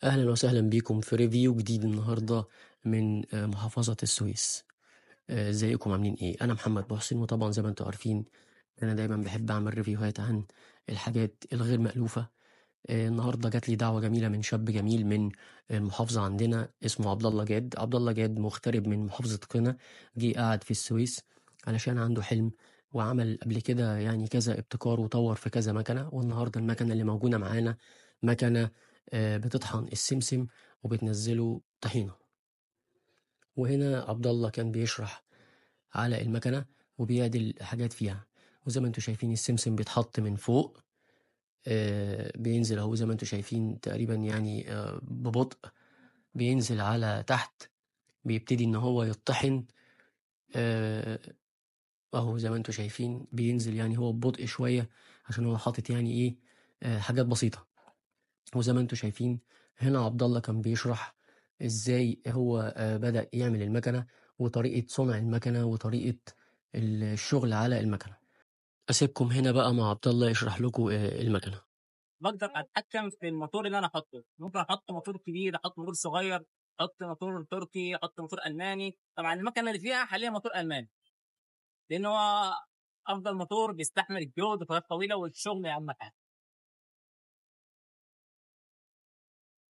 أهلا وسهلا بيكم في review جديد النهاردة من محافظة السويس. ازيكم عاملين ايه؟ انا محمد محسن، وطبعا زي ما انتم عارفين انا دايما بحب اعمل review هات عن الحاجات الغير مألوفة. النهارده جات لي دعوة جميلة من شاب جميل من المحافظة عندنا اسمه عبد الله جاد. عبد الله جاد مغترب من محافظة قنا، جه قعد في السويس علشان عنده حلم، وعمل قبل كده يعني كذا ابتكار وطور في كذا مكنة. والنهارده المكنة اللي موجودة معانا مكنة بتطحن السمسم وبتنزله طحينة. وهنا عبد الله كان بيشرح على المكنة وبيعدل حاجات فيها، وزي ما انتم شايفين السمسم بيتحط من فوق، بينزل اهو زي ما انتم شايفين تقريبا يعني ببطء بينزل على تحت، بيبتدي ان هو يطحن، اهو زي ما انتم شايفين بينزل يعني هو ببطء شوية عشان هو حاطط يعني ايه حاجات بسيطة. وزي ما انتم شايفين هنا عبد الله كان بيشرح ازاي هو بدأ يعمل المكنة وطريقة صنع المكنة وطريقة الشغل على المكنة. اسيبكم هنا بقى مع عبد الله يشرح لكم المكنة. بقدر اتحكم في الموتور اللي انا احطه، ممكن احط موتور كبير، احط موتور صغير، احط موتور تركي، احط موتور الماني. طبعا المكنه اللي فيها حاليا موتور الماني، لان هو افضل موتور بيستحمل الجهد فترات طويلة والشغل اهم حاجة.